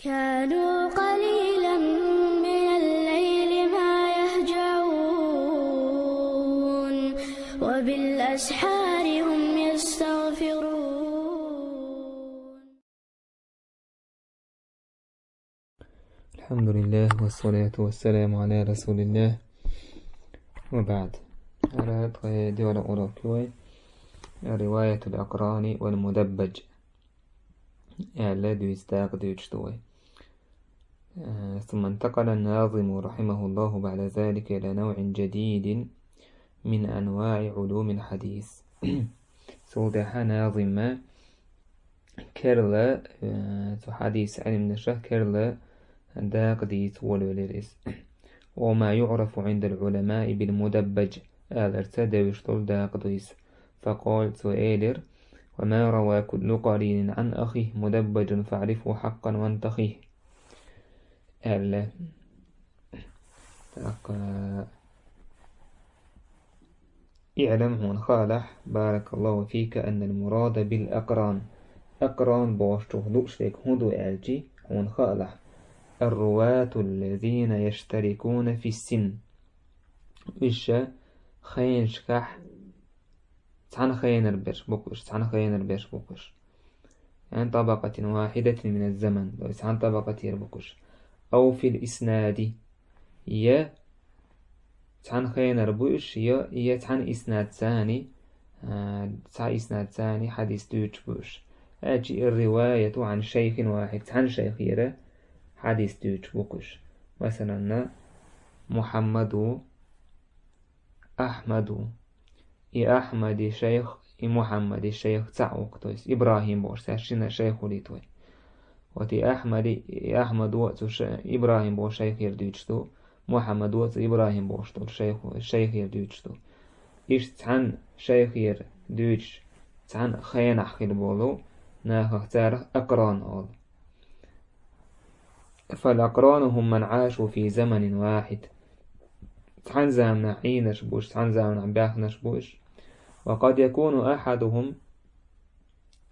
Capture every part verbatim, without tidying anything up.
كانوا قليلا من الليل ما يهجعون، وبالأسحار هم يستغفرون. الحمد لله والصلاة والسلام على رسول الله، وبعد. Ара тхоай доьалгӀа урок ю вай, رواية الأقران والمدبج. Аьлла дуьйцу дакъа дуьйцуш ду вай. Э, ثم انتقل الناظم رحمه الله بعد ذلك إلى نوع جديد من أنواع علوم الحديث. Цул тӀаьхьа назима керла, э, цу хьадис Ӏилманашах керла дакъа дийца волавелира иза. وما يعرف عند العلماء بالمدبج, аларца девзаш долу дакъа ду иза. فقال, цо элира: وما روى كل قرين عن أخيه مدبج فاعرفه حقا وانتخه. Аьлла. ТӀаккха, اعلم, хьуна хаалахь, بارك الله فيك, أن المراد بالأقران, акъран бохучух лууш дерг хӀун ду аьлча, хьуна хаалахь: الرواة الذين يشتركون في السن. Уьш хенашкахь цхьана хенара берш бу-кх уьш, цхьана хенара берш бу-кх уьш. عن طبقة واحدة من الزمن, то есть цхьана тӀабакъатера бу-кх уьш. أو في الإسناد, я цхьана хенара бу уьш, я, я цхьана иснадца, а, цхьа иснадца хьадис дуьйцуш бу уьш. Аьлча الرواية عن شيخ واحد, цхьана шайхера хьадис дуьйцуш бу-кх уьш. Масала, Мухьаммаду, Ахьмаду. И Ахьмади шайх, и Мухьаммади шайх цхьаъ ву-кх, то есть ИбрахӀим бохуш, цаьршинна шайх хилийта вай. Вот и Ахьмади, и Ахьмадо а цу ша-, ИбрахӀим бохучу шайхера дуьйцуш ду, Мухьаммадо а цу ИбрахӀим бохуш долу шайх-, шайхера дуьйцуш ду. Иштта цхьана шайхера дуьйцуш, цхьана хенахь хилла болу нахах царах акъран олу. فالأقران هم من عاشوا في زمن واحد. Цхьана заманахь Ӏийнарш бу уьш, цхьана заманахь баьхнарш бу уьш. وقد يكون أحدهم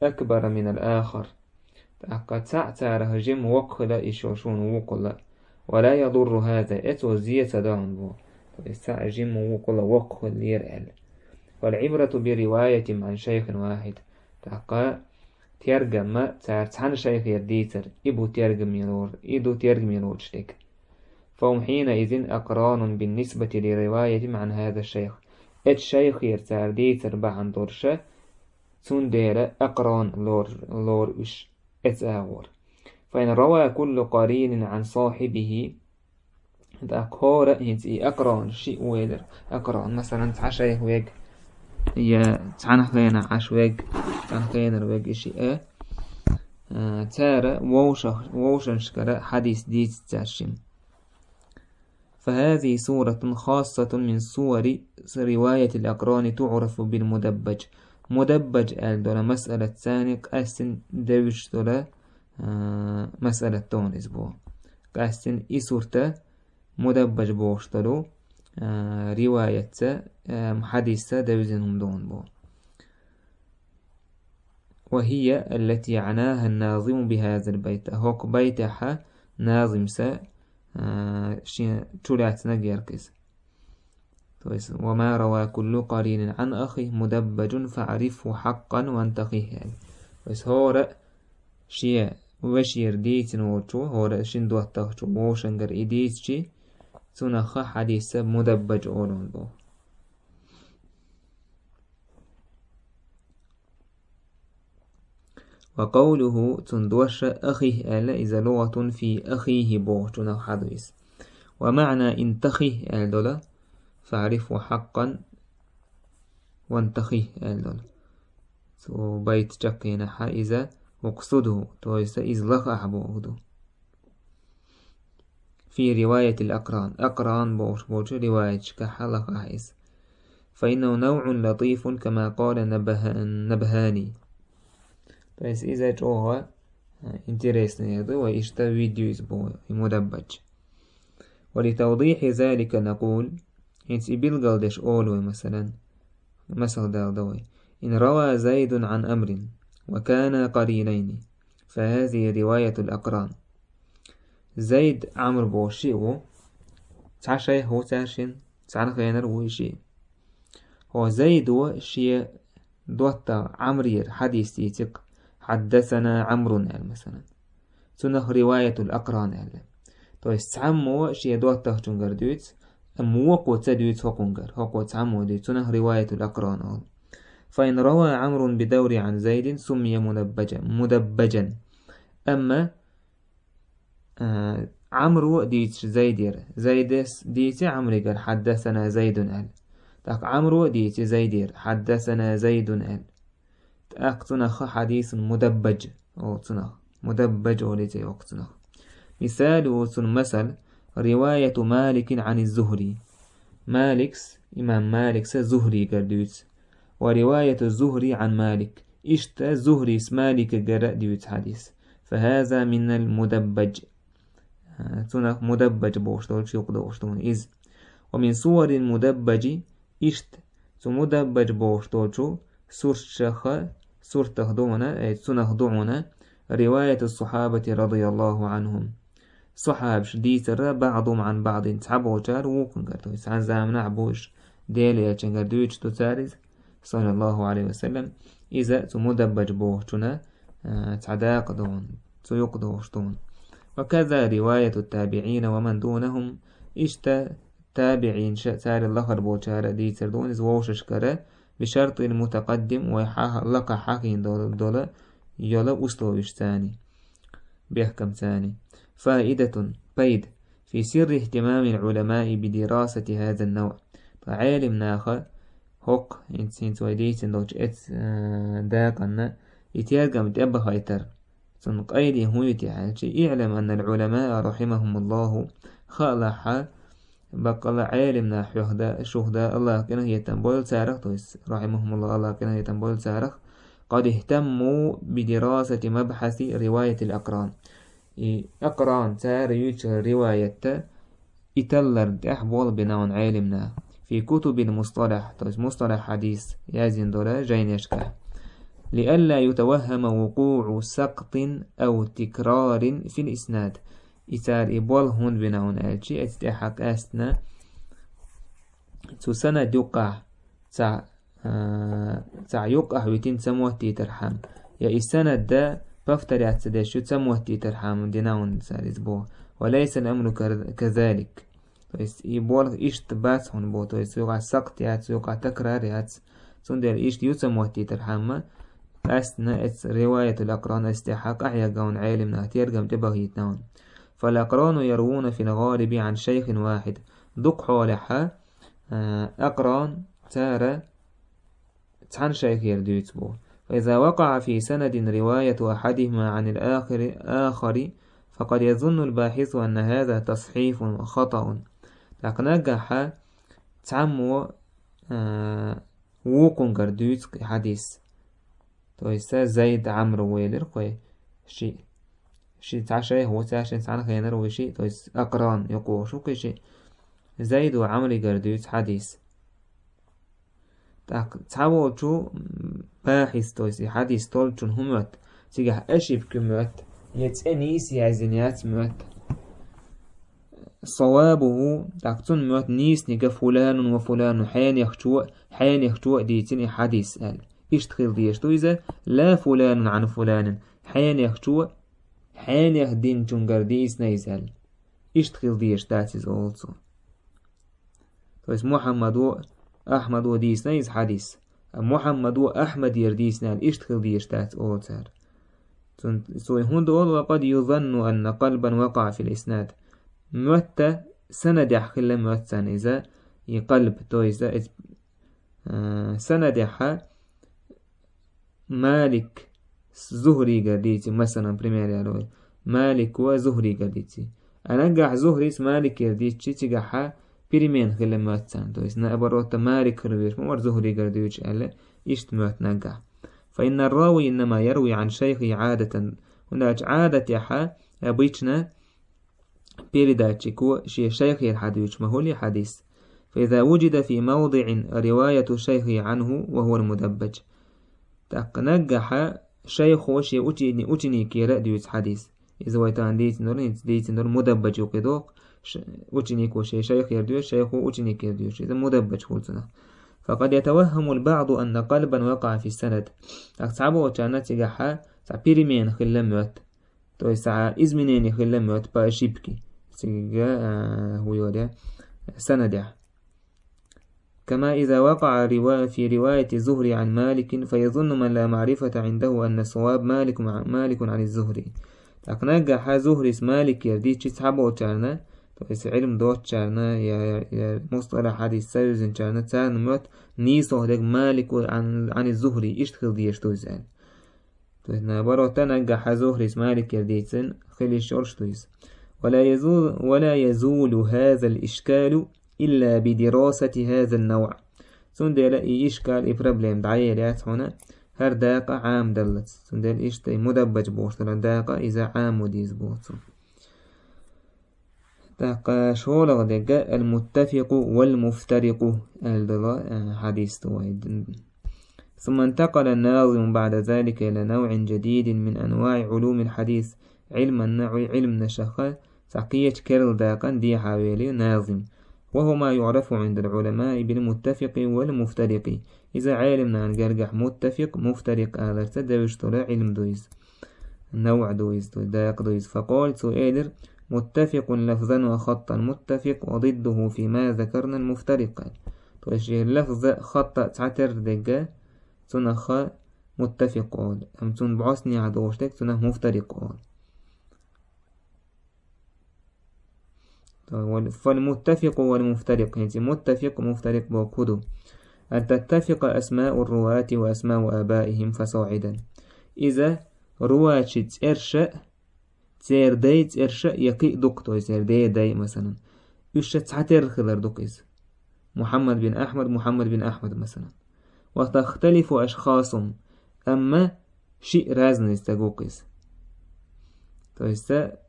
أكبر من الآخر. ТӀаккха цхьаъ царах жимма воккха хила, и шо шуна вукхула. ولا يضر هذا, эцо зе ца догӀун бу. То есть цхьаъ жимма вукхула воккха хиллера аьлла. فالعبرة برواية عن شيخ واحد. ТӀаккха тергамма цара цхьана шайхера дийцар, и бу тергаме лор-, и ду тергаме лоцуш дерг. فهم حينئذ أقران بالنسبة لروايتهم عن هذا الشيخ. Эцу шайхера цара дийцар бахьана долуша, цундела акъран лор-, лору уьш эцу агӀор. فإن روى كل قرين عن صاحبه, ТӀаккха хӀора а хӀинца и акъран шиъ ву элира. Акъран, масалан, цхьа шайх верг, я цхьана хенахь Ӏаш верг, цхьана хенара верг и шиъ а, а, цара вовшах-, вовшаншкара хьадис дийцича цаьршимма. فهذه صورة خاصة من صور رواية الأقران تعرف بالمدبج. Мудаббаж аьлла долу масъалатца къаьстина девзаш долу, а, масъалат ду иза боху. Къаьстина и сурта мудаббаж бохуш долу, а, риваятца, а, хьадисца девзина хӀума ду боху. وهي التي عناها الناظم بهذا البيت. ХӀокху байтехь назимса, а, шен чулаьцна герга иза. То есть, وما روى كل قرين عن أخيه مدبج فاعرفه حقا وانتخه, аьлла. То есть, хӀора а шен вешера дийцина волчо, хӀора а шина доттагӀчо вовшангара и дийцича, цунах хьадисца мудаббаж олу боху. وقوله, цуьнан дош أخيه аьлла, иза لغة في أخيه бохучунах хьаду иза. ومعنى انتخه аьлла долу, فاعرفه حقا وانتخه аьлла долу. Цу байта чаккхенахь иза اقصده, то есть иза лаха ахь боху ду. في رواية الأقران. Акъран бохуш болчу риваяташкахь лаха ахь иза. فإنه نوع لطيف كما قال النبه-، النبهاني. То есть иза чӀогӀа, а, интересный ду, вай иштта вид ю иза боху, и мудаббаж. ولتوضيح ذلك نقول, хӀинца и билгалдеш олу вай, масалан, масал дала дан вай. إن روى زيد عن عمرو وكانا قرينين فهذه رواية الأقران. Зайд, Ӏамр бохуш шиъ ву. Цхьа шайх ву цаьршин, цхьана хенара вуй шиъ. ХӀо Зайдо шен доттагӀа Ӏамрера хьадис дийци-кх: «Хьаддасана Ӏамрун», — аьлла, масалан. Цунах риваятул акъран аьлла. То есть цхьаммо шен доттагӀчунгара дуьйцу, амма вокхо ца дуьйцу хӀокхунгара, хӀокхо цхьаммо дуьйцу, цунах риваятул акъран олу. «Фа ин рава Ӏамрун бидаври Ӏан Зайдин, суммия мудаббаджан». Мудаббаджан. Амма А, Ӏамро а дийцича Зайдера. Зайдас дийци Ӏамригара: «Хьаддасана Зайдун», — аьлла. ТӀаккха Ӏамро а дийци Зайдера: «Хьаддасана Зайдун», — аьлла. ТӀаккха цунах хьадисун мудаббадж олу цунах. Мудаббадж олу цӀе йоккху цунах. Мисалу, цун масал: риваяту Маликин Ӏани Зухри. Маликс, имам Маликса Зухригара дуьйцу. Ва риваяту Зухри Ӏан Малик. Иштта Зухрис Маликагара а дуьйцу хьадис. Фа хаза минал мудаббадж. Цунах мудаббадж бохуш долчу юкъадогӀуш ду иза. Ва мин суварил мудаббаджи, иштта цу мудаббадж бохуш долчу сурташаха, суртах ду хьуна, э, цунах ду хьуна, риваяту сахьабати радияллаху Ӏанхум. Сахьабаш дийцар баъдум Ӏан баъдин, цхьаболчара вукхунгара, то есть цхьана заманахь буш Делан элчангара дуьйцуш ду цара иза, саллаллаху Ӏалайхи ва саллам, иза цу мудаббадж бохучунна, а, цхьа дакъа ду хьуна, цу юкъадогӀуш ду хьуна. Ва каза риваяту табиӀина ва ман дунахум, иштта табиӀинаш а, царел лахара болчара а дийцар ду хьуна иза вовшашкара, би шартил мутакъаддим, вай хьа-, лакхахь хьахийна долу, долу, йолу условиш царний. Бехкам царний. Фаидатун, пайда. Фи сирри ихтимамил Ӏуламаи би дирасати хазан навъ. Ткъа Ӏелим наха хӀокху, хӀинца, хӀинца вай дийцина долчу эц-, э, дакъанна и тергам тӀебахийтар. Цунна къайли хӀун ю те аьлча, иӀлам аннал Ӏуламаа рахьимахумуллаху, хаалахьа, баккъала Ӏелим нах хьоьх да, шух да, Аллах къинхетам бойла царах, то есть, рахьимахумуллах, Аллах къинхетам бойла царах, къад ихтамму би дирасати мабхьаси риваятил акъран. И акъран, цара юьйцу риваятта и таллар тӀехь болу бина хьуна Ӏелим нах. Фи кутубил мусталахь, то есть мусталахь хьадис, яздина долу жайнешкахь. Лиалла ютаваххама вукъуъу сакътин ау тикрарин фил иснад. И цара и болх хӀунда бина хьуна аьлчи, эцу тӀехьа къаьстина цу санад юккъахь цхьа, а, цхьа юккъахь витина ца моттийтархьама, я и санад да повторяться деш ю ца моттийтархьама дина хьуна цара иза боху. Ва лайсал амру кар-, казалик. То есть и болх иштта бац хьуна боху, то есть юкъахь сакът яц, юкъахь такрар яц. Цундела иштта ю ца моттийтархьама, къаьстина эцу риваятул акъран эцу тӀехьа къахьегна хьуна Ӏелим нах, тергам тӀебахийтина хьуна. Фал акърану ярвуна фил гъалиби Ӏан шайхин вахид. Дукха хьолехьа, а, акъран цара цхьана шайхера дуьйцу боху. Фа иза вакъаъа фи санадин риваяту ахьадихима Ӏанил ахири, ахари, факъад язуннул бахьису анна хаза тасхьифун ва хатаун. ТӀаккха наггахьа цхьаммо, а, вукхунгара дуьйцу и хьадис. То есть, ца Зайд, Ӏамр ву элира кхой, шиъ. Ши цхьа шайх ву цаьршинна, цхьана хенара ву шиъ, то есть, акъран юкъахуш ву кхи шиъ. Зайд ва Ӏамригара дуьйцу хьадис. ТӀаккха цхьаволчу, м, бахьис, то есть, и хьадис толчун хӀун моьтту, цигахь ошибка моьтту, я цӀе нийса яздина яц моьтту. Савабуху, тӀаккха цунна моьтту нийсаниг фуланун ва фуланун, хьенехчо, хьенехчо а дийцина и хьадис аьлла. Иштта хила дезаш ду иза, ла фуланун Ӏан фуланин, хьенехчо, хьенех динчунгара дийцина иза аьлла. Иштта хила дезаш дац иза олу цо. То есть Мухьаммадо, Ахьмадо дийцина иза хьадис. А Мухьаммадо Ахьмадера дийцина аьлла, иштта хила дезаш дац олу цара. Цун, цо хӀунда олу: «Ва къад юзанну анна къалбан вакъаъа фил иснад». Моьтту санадехь хилла моьтту царна иза, и къалб, то есть, иза, э, санадехьа Малик Зухригара дийци, масалан, пример яла вай. Малик ва Зухригара дийци. А наггахь Зухрис Маликера дийцичи, цигахьа перемена хилла моьтту царна. То есть, наоборот, Малик хила везаш ма вара Зухригара дуьйцуш аьлла, иштта моьтту наггахь. Фа инна рави иннама ярви Ӏан шайхи Ӏадатан. ХӀунда аьлча Ӏадатехьа, обычно, передатчико шен шайхера хьадуьйцуш ма хуьлу и хьадис. Фа иза вуджида фи мавдиъин риваяту шайхи Ӏанху ва хӀуа мудаббадж. ТӀаккха наггахьа шайхо шен учени-, ученикера а дуьйцу хьадис. Иза вай тахана дийцина долу, хӀинца дийцина долу мудаббаж юкъе доху, ш-, ученико шен шайх яр доьшу, шайхо ученик яр доьшу. Иза мудаббаж хуьлу цунах. فقد يتوهم البعض أن قلبا وقع في السند. ТӀаккха цхьаболчарна цигахьа цхьа перемена хилла моьтту. То есть цхьа изменение хилла моьтту по ошибке. Цига, а, хӀу йора, санадехь. كما إذا وقع روا-، في رواية الزهري عن مالك، فيظن من لا معرفة عنده أن الصواب مالك ع-، مالك عن الزهري. ТӀаккха наггахьа Зухрис Малик яр дийцича цхьаболчарна, то есть Ӏилма доцучарна, я, я, я мусталахь хьадис ца вуьзначарна, царна моьтту нийсо дерг Малик ву Ӏан, Ӏан Зухри, иштта хила дезаш ду иза аьлла. То есть, наоборот, наггахьа Зухрис Малик яр дийцина хила йиш йолуш ду иза. ولا يزول، ولا يزول هذا الإشكال إلا بدراسة هذا النوع. Цундела и ишкал, и проблема дӀаелаяц хьуна хӀара дакъа Ӏамадаллалц. Цундела иштта и мудаббаж бохуш долу дакъа иза Ӏамаво деза боху цо. ТӀаккха шолгӀа дерг المتفق والمفترق аьлла долу, э, хьадис ду вай. ثم انتقل الناظم بعد ذلك إلى نوع جديد من أنواع علوم الحديث. Ӏилманна, Ӏилманашха цхьа кхечу керла дакъана дехьа велира назим. وهو ما يعرف عند العلماء بالمتفق والمفترق. Иза Ӏелимнана гергахь муттафикъ, муфтарикъ аларца девзаш долу Ӏилма ду иза. НавӀ ду иза, ду, дакъа ду иза. فقال, цо элира: متفق لفظا وخطا متفق وضده فيما ذكرنا المفترق. То есть, лафза, хатта цхьатерра дерг, цунах муттафикъ олу. Амма цунна бӀостанехьа долуш дерг, цунах муфтарикъ олу. فالمتفق والمفترق, хӀинца муттафикъ, муфтарикъ бохург хӀун ду? أن تتفق أسماء الرواة وأسماء آبائهم فصاعدا. Иза руачийн цӀерш а, церан дайн цӀерш а я кхин а ду-кх, то есть церан ден дай, масалан. Уьш ша цхьатерра хилар ду-кх иза. Мухьаммад бин Ахьмад, Мухьаммад бин Ахьмад, масалан. وتختلف أشخاصهم, амма шиъ разный стаг ву-кх иза. То есть, а,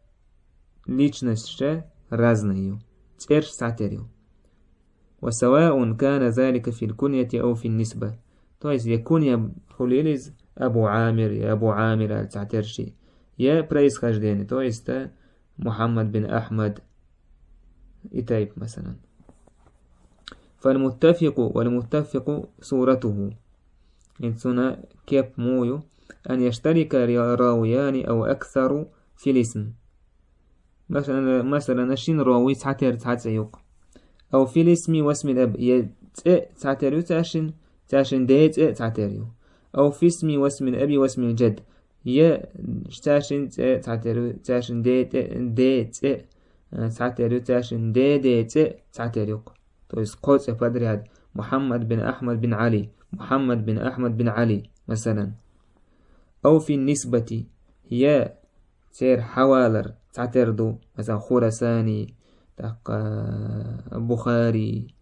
личностьш разный ю, цӀерш цхьатерра ю. وسواء كان ذلك في الكنية أو في النسبة. То есть, я кунья хуьлийла иза Абу Ӏамир, я Абу Ӏамир аьлла цхьатерра шиъ, я происхождение, то есть, а, Мухьаммад бин Ахьмад и тайпа, масалан. فالمتفق والمتفق صورته. ХӀинца цуьнан кеп муха ю? أن يشترك راويان أو أكثر في الاسم. Масалан, масалан, шина равий цхьатерра цхьа цӀе ю-кх. أو في الاسم واسم الأب, я цӀе цхьатерра ю цаьршинна, цаьршинна ден цӀе цхьатерра ю. أو في الاسم واسم الأب واسم الجد. Я цаьршинна цӀе цхьатерра ю, цаьршинна ден тӀе-, ден цӀе, а, цхьатерра ю, цаьршинна ден ден цӀе цхьатерра ю-кх. То есть кхо цӀе подряд: Мухьаммад бин Ахьмад бин Ӏали, Мухьаммад бин Ахьмад бин Ӏали, масалан. أو في النسبة, я церан хьавалар цхьатерра ду, масалан, Хурасани, тӀаккха Бухари,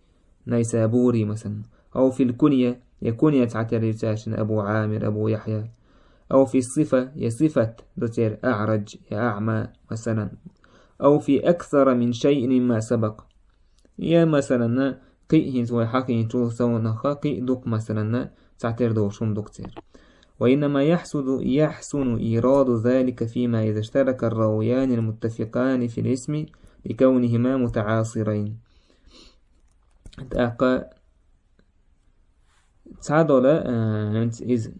Найсабури, масалан. أو في الكنية, я кунья цхьатерра ю цаьршинна: Абу Ӏамир, Абу Яхья. أو في الصفة, я сифат ду церан: АӀраджа, я АӀма, масалан. أو في أكثر من شيء مما سبق. Я, масалан, кхин а хӀинца вай хьахийначул совнаха кхин а ду-кх, масалан, цхьатерра долуш хӀума ду-кх церан. وإنما يحسد-، يحسن إيراد ذلك فيما إذا اشترك الراويان المتفقان في الاسم لكونهما متعاصرين. ТӀаккха цхьадолу, а, хӀинца иза,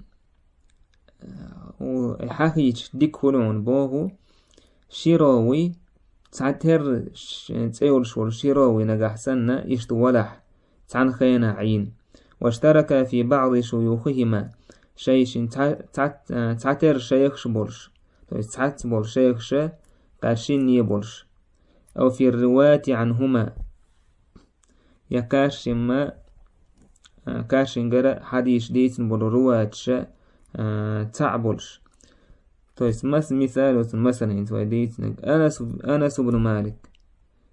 а, у-, хьахийча дика хуьлу хьуна боху, ши равий, цхьатерра ш-, цӀе йолуш волу ши равий нагахь санна иштта валахь, цхьана хенахь Ӏийна. واشتركا في بعض شيوخهما, шайшин цхьа-, цхьа-, а, цхьатерра шайхаш болуш, то есть цхьацца болу шайхаш кхаьршинне болуш. أو في الرواة عنهما, я кхаьршимма, а, кхаьршингара хьадисаш дийцина болу руаташ, а, цхьаъ болуш. То есть мас-, мисал оцун, масалан, хӀинца вай дийцинарг Анас, Анас ибн Малик.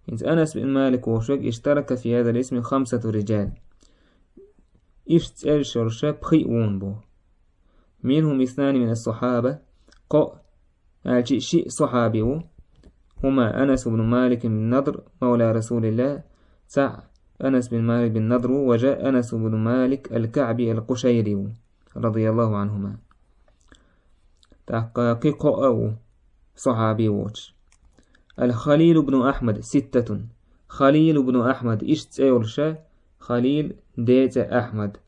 ХӀинца Анас бин Малик волуш верг: اشترك في هذا الاسم خمسة رجال. Иштта цӀераш йолуш пхиъ ву хьуна боху. منهم اثنان من الصحابة, кхоъ, аьлча шиъ сахьаби ву. هما أنس بن مالك بن نضر مولى رسول الله, цхьаъ Анас бин Малик бин Надр ву, وجاء أنس بن مالك الكعبي القشيري ву, رضي الله عنهما. ТӀаккха кхин кхоъ а ву. сахьаби воцуш. Ал-Халил ибн Ахьмад ситтатун. Халил ибн Ахьмад иштта цӀе йолуша, Халил ден цӀе Ахьмад.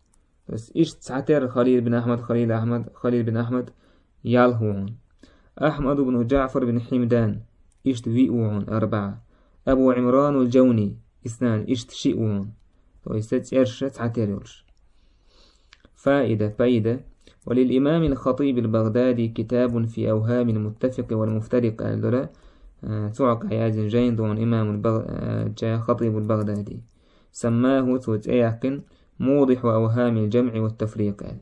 То есть иштта цхьатерра Халил бин Ахьмад, Халил Ахьмад, Халил бин Ахьмад ялх ву хьуна. Ахьмад ибн Джаъфар бин Хьимдан, иштта виъ ву хьуна, арбаӀа. Абу Ӏимран ал-Джауни, иснан, иштта шиъ ву хьуна. То есть цӀерша цхьатерра йолуш. فائدة، فائدة. وللإمام الخطيب البغدادي كتاب في أوهام المتفق والمفترق аьлла долу, а, цу хьокъехь яздина жайна ду хьуна имамул Баг-, а, ча Хатибул Багдади. سماه, цо цӀе яьккхина موضح أوهام الجمع والتفريق аьлла.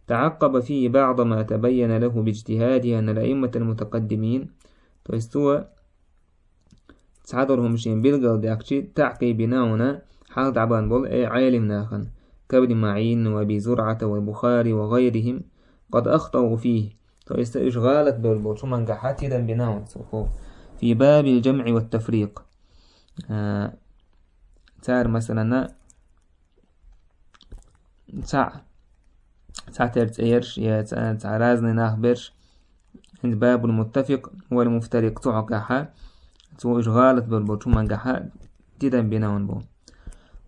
تعقب فيه بعض ما تبين له باجتهاده أن الأئمة المتقدمين, то есть цо цхьадолу хӀума шена билгалдаьккхича, таӀкъиб бина хьуна хьалха дӀабахна болу, э, Ӏелим нахана, كابن معين وأبي زرعة والبخاري وغيرهم قد أخطأوا فيه. То есть уьш гӀалат бевлла болчу хӀумангахьа тидам бина хьуна цо. في باب الجمع والتفريق. А, цара, масалана, цхьаъ, цхьатерра цӀераш, я цхьа, цхьа разный нах берш, хӀинца باب المتفق والمفترق цу хьокъехьа, цо уьш гӀалат бевлла болчу хӀумангахьа тидам бина хьуна бу.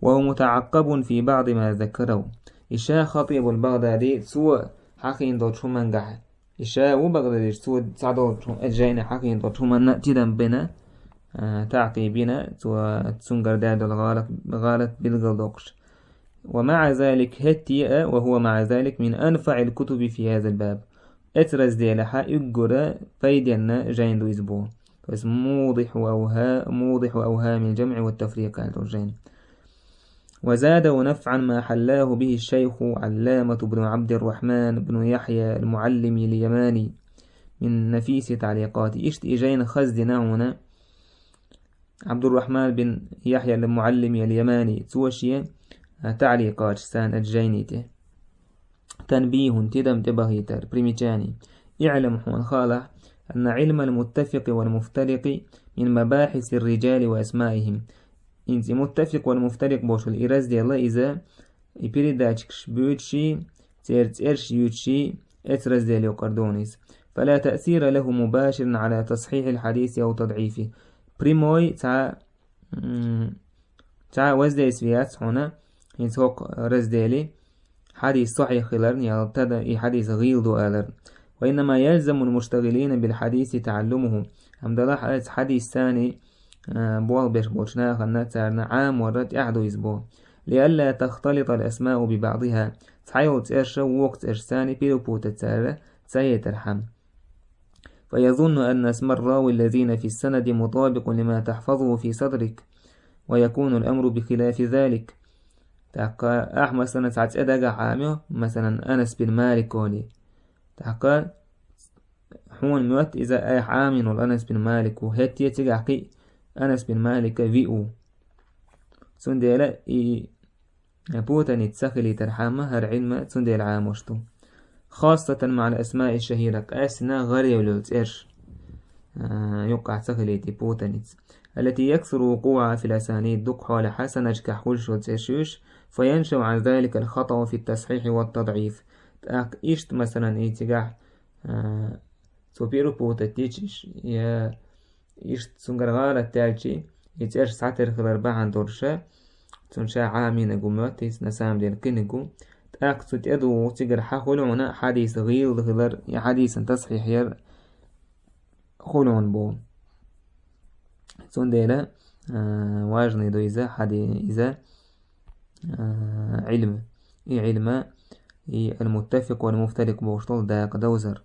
وهو متعقب في بعض ما ذكره. И ша Хатибул Багдади, цо хьахийна долчу хӀумангахьа, и ша ву Багдади, цо цхьадолчу, э, жайна хьахийна долчу хӀуманна тидам бина, а, таӀкъиб бина, цо цуьнгара даьлла долу гӀалат, гӀалат билгалдоккхуш. ومع ذلك, хӀетте а, وهو مع ذلك من أنفع الكتب في هذا الباب. Эцу разделехьа уггара пайденна жайна ду иза бу. То есть موضح أوها-, موضح أوهام الجمع والتفريق аьлла долу жайна. وزاده نفعا ما حلاه به الشيخ علامة بن عبد الرحمن بن يحيى المعلمي اليماني من نفيس تعليقاته. Иштта и жайна хаза дина хьуна Ӏабдуррахьман бин Яхья ал-Муаллими ал-Ямани, цо шен, а, таӀликъаташ царна оцу жайни тӀе. تنبيه, тидам тӀебахийтар, примечание. اعلم, хьуна хаалахь, أن علم المتفق والمفترق من مباحث الرجال وأسمائهم. ХӀинца и муттафикъ вал муфтарикъ бохуш и раздел а иза, и передатчикаш буьйцуш, церан цӀераш юьйцуш, эцу раздел юкъара ду иза. فلا تأثير له مباشر على تصحيح الحديث أو تضعيفه. Прямой цхьа, м, цхьа воздействие яц хьуна, хӀинца хӀокху раздели, хьадис сахьихь хиларна, я тада и хьадис гӀийла ду аларна. وإنما يلزم المشتغلين بالحديث تعلمه. Амма делахь а хьадис царна, а, болх беш болчу нахана царна Ӏаморра тӀехь ду иза боху. لئلا تختلط الأسماء ببعضها. Цхьайолу цӀерша вокху цӀерш царна перепутать цара ца хетархьама. فيظن أن اسم الراوي الذين في السند مطابق لما تحفظه في صدرك، ويكون الأمر بخلاف ذلك. ТӀаккха ахьа, масалан, цхьа цӀе дагахь Ӏамайо, масалан, Анас бин Малик олий. ТӀаккха хьуна моьтту иза айхьа Ӏамийна волу Анас бин Малик ву, хӀетте цигахь кхин а Анас бин Малика виъ ву. Цундела и путаница ца хилийтархьама, хӀара Ӏилма цундела Ӏамош ду. خاصة مع الأسماء الشهيرة, къаьстина гӀаревлла йолу цӀерш, а, юккъахь ца хилийта и путаница. التي يكثر وقوعها في الأسانيد, дукха хьолахь санадашкахь хуьлуш йолу цӀерш ю уьш, فينشأ عن ذلك الخطأ في التصحيح والتضعيف. ТӀаккха иштта, масалан, и цигахь, а, цо перепутать дича, я иштта цуьнгара гӀалат даьлча, и цӀерш цхьатерра хилар бахьана долуша, цунна ша Ӏамийнарг ву моьтту иза, на самом деле кхиниг ву. ТӀаккха цу тӀедугӀу цигара хьан хуьлу хьуна хьадис гӀийла хилар, я хьадисан тасхьихь яр хуьлу хьуна боху. Цундела, а, важный ду иза, хьади-, иза, а, Ӏилма. И Ӏилма, и ал-муттафикъ вал-муфтарикъ бохуш долу дакъа довзар.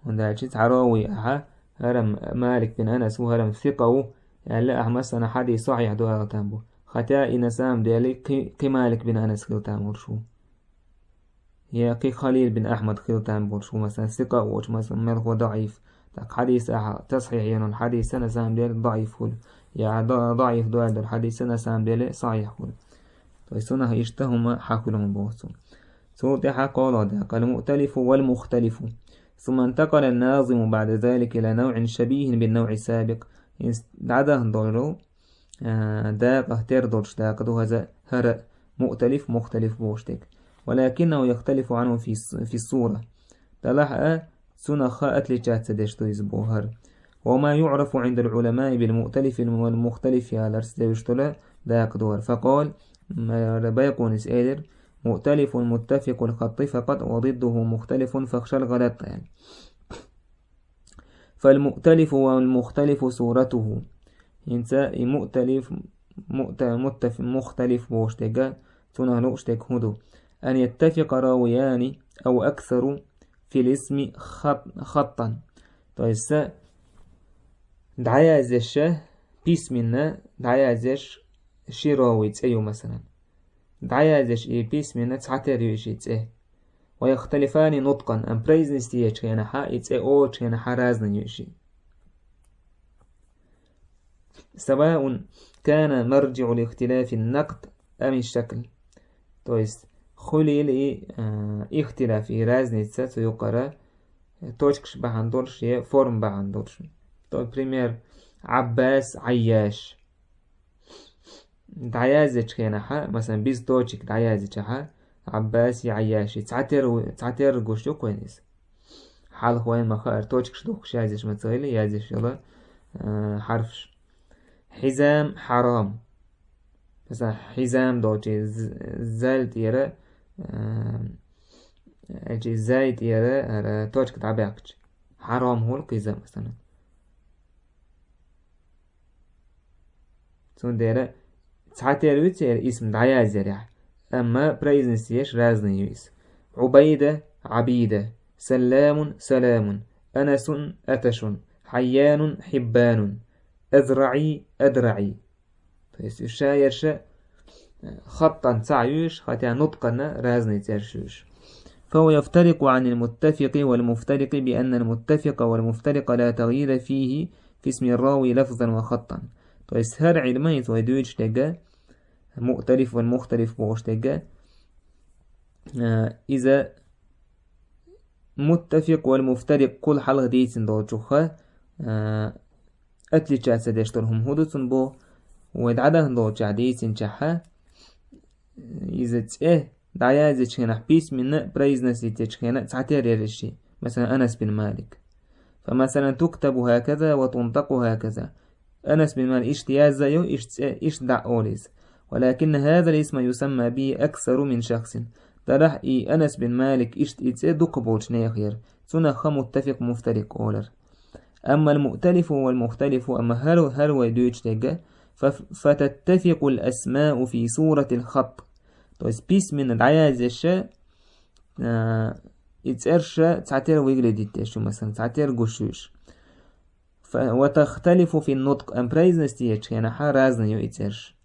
ХӀунда аьлча цхьа равий ахьа, хӀара Малик бин Анас ву, хӀара сикъа ву, аьлла ахьа, масалан, хьадис сахьихь ду аьлла там бу. Хотя и на самом деле кхин, кхин Малик бин Анас хила там волуш ву. Я кхин Халил бин Ахьмад хила там волуш ву, масалан, сикъа а воцуш, масалан, мелхо даӀиф. ТӀаккха хьадис ахьа тасхьихь йина хьадис на самом деле даӀиф хуьлу. Я да-, даӀиф ду аьлла долу хьадис на самом деле сахьихь хуьлу. То есть цунах иштта хӀума хьан хуьлу хьуна боху цо. Цул тӀаьхьа кхоалгӀа дакъа, المؤتلف والمختلف. ثم انتقل الناظم بعد ذلك إلى نوع شبيه بالنوع السابق. ХӀинца дӀадахна долу, а, дакъа, тера долуш дакъа ду хаза хӀара муъталиф, мухталиф бохуш дерг. ولكنه يختلف عنه في الص-، في الصورة. Делахь а, цунах отличаться деш ду из бохар. وما يعرف عند العلماء بالمؤتلف والمختلف яларца девуш дола дакъа дора. فقال, м, Байкъунис элира: مؤتلف متفق الخط فقط وضده مختلف فاخشى الغلط, аьлла. فالمؤتلف والمختلف صورته. ХӀинца и муъталиф, муъта-, муттаф-, мухталиф бохуш дерг, цунах лууш дерг хӀун ду? أن يتفق راويان أو أكثر في الاسم خط-, خطا. То есть, дӀаязъеш, письменно дӀаязъеш ши равий цӀе ю, масалан. ДӀаязъеш и письменно цхьатера ю и ши цӀе. ويختلفان نطقا, ам произнести ечу хенахьа, и цӀе олучу хенахьа разный ю и ши. سواء كان مرجع الاختلاف النقط أم الشكل. То есть, хуьлийла и, а, ихтилаф, и разница цу юкъара, э, точкаш бахьана долуш, я форма бахьана долуш. То, пример, Ӏаббас, Ӏайяш. ДӀаязъечу хенахьа, масалан, без точек дӀаязъечахьа, Ӏаббаси, Ӏайяши, цхьатера ву-, цхьатера гуш ю кхуьнан иза. Хьалха вайн ма хаара, точкаш духкуш язъеш ма ца хилла, язъеш йолу, а, хьарфаш. Хьизам, хьарам. Масалан, хьизам долчу з-, зал тӀера, а, элчи зай тӀера, ара, точка дӀабаьккхича. Хьарам хӀула кхиза, масалан. Цундела цхьатера вуьйцу яра исм дӀаязъярехь, амма произнести еш разный ю иза. Ӏубайда, Ӏабида, Салламун, Саламун, Анасун, Аташун, Хьайянун, Хьиббанун, АзрагӀи, АдрагӀи. То есть уьш ша ерша, э, хаттан цхьаъ юьйш, хотя нуткъанна разный цӀерш юьйш. فهو يفترق عن المتفق والمفترق بأن المتفق والمفترق لا تغيير فيه في اسم الراوي لفظا وخطا. То есть хӀара Ӏилма иза вай дуьйцуш дерг, муъталиф вал мухталиф бохуш дерг, а, иза муттафикъ вал муфтарикъ кхул хьалха дийцина долчуха, а, отличаться деш долу хӀума хӀун ду цунна боху, вай дӀадахана долчохь дийцинчохьа, иза цӀе дӀаязъечу хенахь письменно произносить ечу хенахь цхьатера яра и ши, масалан, Анас бин Малик. فمثلا تكتب هكذا وتنطق هكذا. Анас бин Малик иштта яза ю, иштта цӀе, иштта дӀа олу иза. ولكن هذا الاسم يسمى به أكثر من شخص. Делахь и Анас бин Малик иштта и цӀе дукха болчу нехан яра. Цунах ха муттафикъ муфтарикъ олар. أما المؤتلف والمختلف, амма хӀара, хӀара вай дуьйцуш дерг, ف-, فتتفق الأسماء في صورة الخط. То есть письменно дӀаязъеш, а, и цӀерш цхьатера выглядеть деш ю, масалан, цхьатера гуш ю уьш. Ф-, وتختلف في النطق, ам произнести ечу хенахьа разный ю и цӀерш.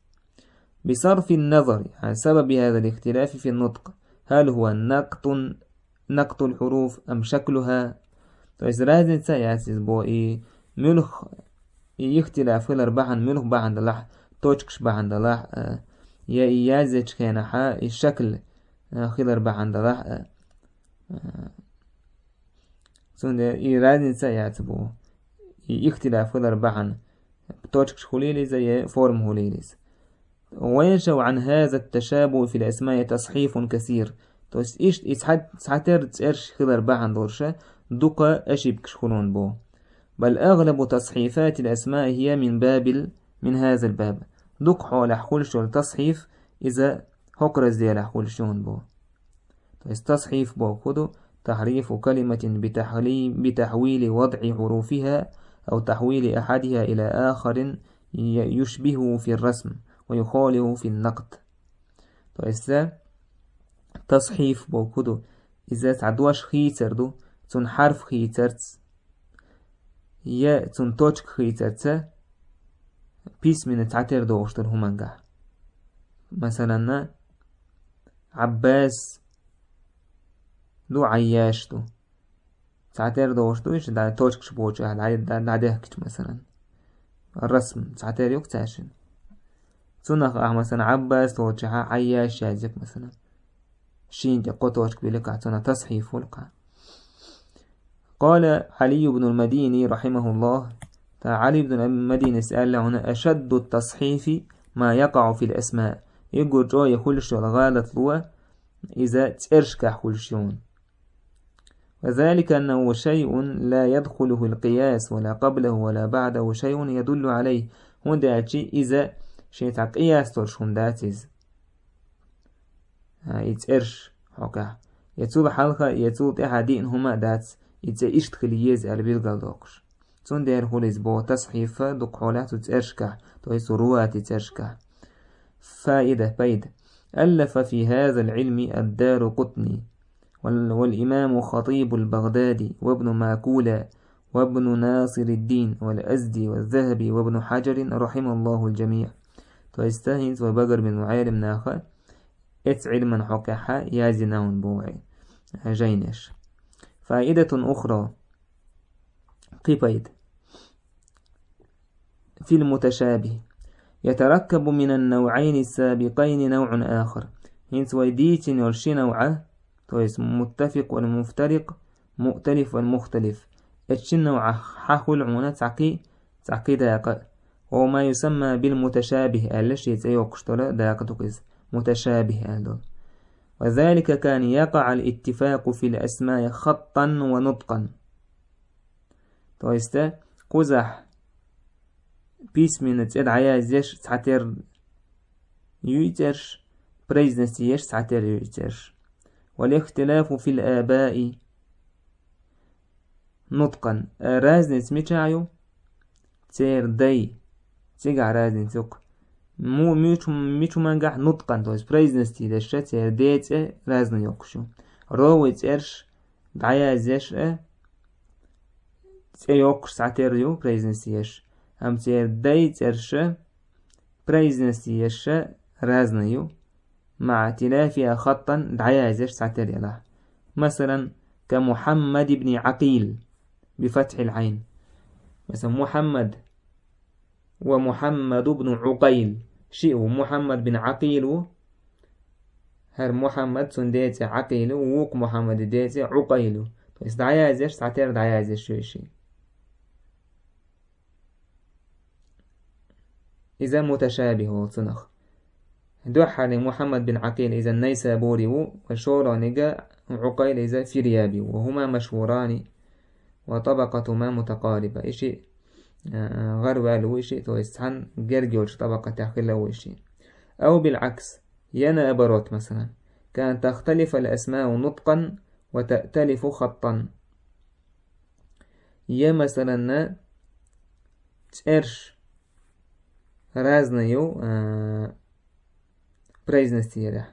بصرف النظر عن سبب هذا الاختلاف في النطق، هل هو نقط، نقط الحروف أم شكلها. То есть разница яц иза бо и муьлх, и ихтилаф хилар бахьана муьлх бахьана далахь, точкаш бахьана далахь, а, я и язъечу хенахьа и шакл, а, хилар бахьана далахь, а, а, Цундела и разница яц бу. И ихтилаф хилар бахьана, точкаш хуьлийла иза, я форма хуьлийла иза. وينشأ عن هذا التشابه في الأسماء تصحيف كثير. То есть иштта и цхьа-, цхьатера цӀерш хилар бахьана долуша дукха ошибкаш хуьлун бу. بل أغلب تصحيفات الأسماء هي من باب ال-، من هذا الباب. Дукха хьолахь хуьлуш йолу тасхьиф иза хӀокху разделехь хуьлуш йолун бу. То есть тасхьиф боху хӀун ду: تحريف كلمة بتحلي-، بتحويل وضع حروفها أو تحويل أحدها إلى آخر ي-، يشبهه في الرسم ويخالفه في النقط. То есть, э, тасхьиф боху хӀун ду: иза цхьа дош хийцар ду, цунна хьарф хийцарца, я цунна точка хийцарца, письменно цхьатера догӀуш долу хӀумангахь. Масалан, Ӏаббас ду, Ӏайяш ду. Цхьатера догӀуш ду, иштта дӀа-, точкаш бохучу ахь дӀа-, дӀа-, дӀадехкича, масалан. Расм, цхьатера юкъа цаьршина. Цунах ахь, масалан, Ӏаббас лоцучахьа Ӏайяш язйик, масалан. Шина тӀе кхо точка биликахь, цунах тасхьиф хуьлу кхаъ. قال علي بن المديني رحمه الله, ТӀаккха Ӏали ибн Мадинис аьлла хьуна: أشد التصحيف ما يقع في الأسماء. Уггар чӀогӀа хуьлуш йолу гӀалатло, иза цӀершкахь хуьлуш ю хьуна. وذلك أنه شيء لا يدخله القياس ولا قبله ولا بعده شيء يدل عليه. ХӀунда аьлча иза шен цхьа къияс долуш хӀума дац иза. А, и цӀераш хьокъехь. Я цул хьалха, я цул тӀаьхьа диъна хӀума а дац, и цӀе иштта хила еза аьлла билгалдоккхуш. Цундела хуьлу иза боху тасхьиф дукха хьолахь цу цӀерашкахь, то есть цу руати цӀерашкахь. فائدة, пайда. ألف في هذا العلم الدارقطني، وال-، والإمام خطيب البغدادي، وابن ماكولة، وابن ناصر الدين، والأزدي، والذهبي، وابن حجر، رحم الله الجميع. То есть, хӀинца вай багарбина Ӏелам наха эцу Ӏилман хьокъехь яздина хӀума бу вай жайнаш. فائدة أخرى. Кхин пайда. في المتشابه. يتركب من النوعين السابقين نوع آخر. ХӀинца вай дийцина йолу ши навӀа, то есть متفق والمفترق، مؤتلف والمختلف. Эцу шина навӀах хьахуьлу хьуна цхьа кхин, цхьа кхин дакъа. وهو ما يسمى بالمتشابه аьлла шен цӀе йоккхуш долу дакъа ду иза. متشابه аьлла долу. وذلك كأن يقع الاتفاق في الأسماء خطا ونطقا. То есть, кхузахь письменно цӀе дӀаязъеш цхьатерра ю и цӀераш, произнести еш цхьатерра ю и цӀераш. والاختلاف في الآباء نطقا. Разница мичахь ю? Церан дай. Цигахь разница ю-кх. Му-, мичу-, мичу мангахь نطقا, то есть произнести деш, церан ден цӀе разный йоккхуш ю. Ровий цӀераш дӀаязъеш а, цӀе йоккхуш цхьатерра ю произнести еш. Амма церан дай цӀераш а, произнести еш а разный ю. مع ائتلافها خطا, дӀаязъеш цхьатерра елахь. مثلا, كمحمد بن عقيل بفتح العين. Масала, Мухьаммад ва Мухьаммад ибн Ӏукъайл. Шиъ ву, Мухьаммад бин Ӏакъил ву, хӀара Мухьаммад, цуьнан ден цӀе Ӏакъил ву, вукху Мухьаммадан ден цӀе Ӏукъайл ву. То есть дӀаязъеш, цхьатерра дӀаязъеш ю и шиъ. Иза муташабих волу цунах. Дуьххьарниг Мухьаммад бин Ӏакъил, иза Найсабури ву, ва шолгӀаниг Ӏукъайл, иза Фиръяби ву. وهما مشهوران وطبقتهما متقاربة. И шиъ, а, гӀарваьлла ву и шиъ, то есть цхьана герга йолчу тӀабакъатехь хилла ву и шиъ. أو بالعكس, я наоборот, масалан, كأن تختلف الأسماء نطقا وتأتلف خطا. Я, масалан, цӀераш разный ю, а, произнести ярехь.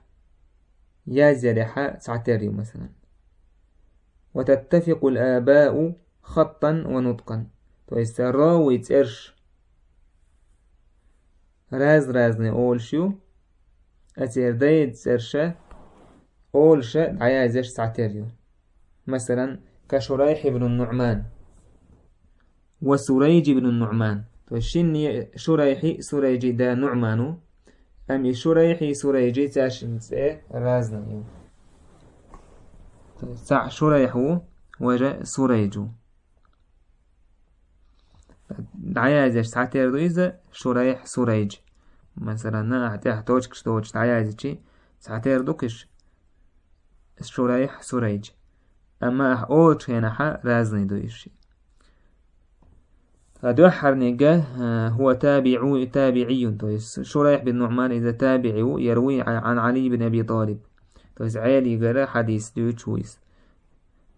Яз ярехьа цхьатерра ю, масалан. وتتفق الآباء خطا ونطقا. То есть ровий цӀераш раз-разный олуш ю, а церан дайн цӀераш а олуш а дӀаязъеш цхьатерра ю. Масалан, كشريح بن النعمان وسريج بن النعمان. То есть шинна Шурайхи, Сурайжи да Нуъман ву, амма и Шурайхи, Сурайжи цаьршинна цӀе разный ю. То есть цхьаъ Шурайх ву, важа Сурайж ву. ДӀаязъеш цхьатерра ду иза Шурайх, Сурайж. Масалан, ахь тӀехь точкаш доцуш дӀаязйичи, цхьатерра ду-кх уьш. Шурайх, Сурайж. Амма ахь олучу хенахьа разный ду уьш. Ткъа дуьххьарниг, а, هو تابع، تابعي, то есть Шурайх бин Нуъман иза табиӀи ву, يروي عن علي بن أبي طالب. То есть Ӏелигара хьадис дуьйцуш ву иза.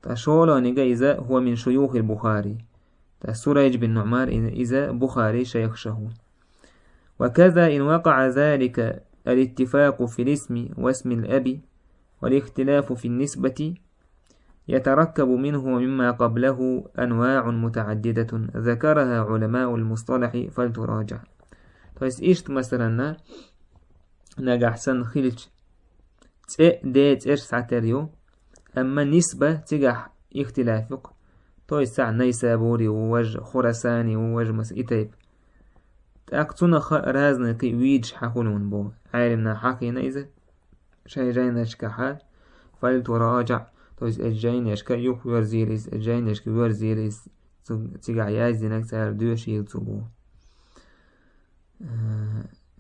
Ткъа шолгӀаниг иза هو من شيوخ البخاري. Ткъа Сурайж бин Нуъман и-, иза Бухари шайхашах ву. وكذا إن وقع ذلك الاتفاق في الاسم واسم الأب والاختلاف في النسبة يتركب منه ومما قبله أنواع متعددة ذكرها علماء المصطلح فلتراجع. То есть иштта, масалан, нагахь санна хилча, цӀе, ден цӀераш цхьатерра ю, амма нисба цигахь ихтилаф ю-кх. То есть цхьаъ Найсабури ву, важа Хурасани ву, важа маса и тайпа. ТӀаккха цунах разный кхин вийдаш хьан хуьлун бу. Ӏелимна хьахийна иза шайн жайнашкахьа, فلتراجع, то есть эцу жайнашка юхаверзийла иза, эцу жайнашка верзийла иза, цу-, цигахь яздинарг цара доьшийла цу бу. Э,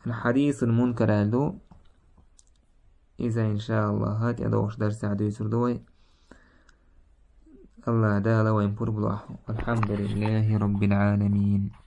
хьадисул мункар аьлла ду. Иза, иншааллахӀ, тӀедогӀуш дарсехь дуьйцур ду вай. Allah Ta'ala wayin put blo ahu. Alhamdulillahi Rabbil Alamin.